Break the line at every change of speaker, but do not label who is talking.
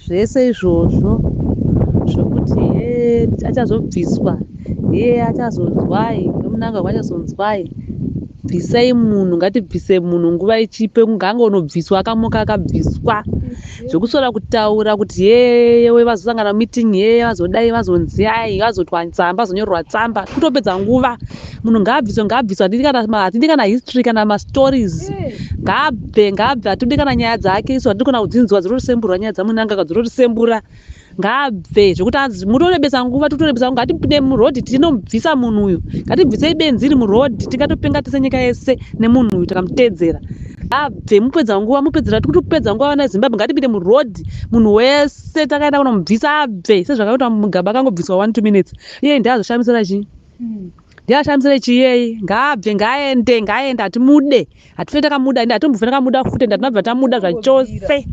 Zvese izvozvo zvokuti hee achazobviswa, hee achazonzwai, VaMnangagwa achazonzwai. Bvisai munhu, ngatibvise munhu nguva ichipo, ngaangonobviswa akamuka akabviswa. Zvekuswera kutaura kuti hee vazosangana meeting hee vazodai vazonzi ai vazotwa tsamba vazonyorerwa tsamba kutopedza nguva. Munhu ngaabviswe ngaabviswe hatidi kana hatidi kana history kana mastories. Ngaabve ngaabve hatidi kana nyaya dzake isu hatidi kana kudzinzwa dzinotisemburwa nyaya dzamunangagwa dzinotisembura. Ngaabve zvekuti anzi mutorebesa nguva totorebesa nguva ngatipinde muroad tinomubvisa munhu uyu ngatibvisei benzi iri muroad tingatopenga tese nyika yese nemunhu uyu takamuteedzera abve mupedza nguva mupedzera tiri kutopedza nguva vana vezimbabwe ngatipinde muroad munhu wese takaenda kunomubvisa abve sezvakaita mugabe akangobviswa 1 2 minutes iye ndiye azoshamisira chii ndiye ashamisira chii iyeye ngaabve ngaaende ngaaende hatimude hatife takamuda ende hatimbofe takamuda futi ende hatinabva tamuda zvachose.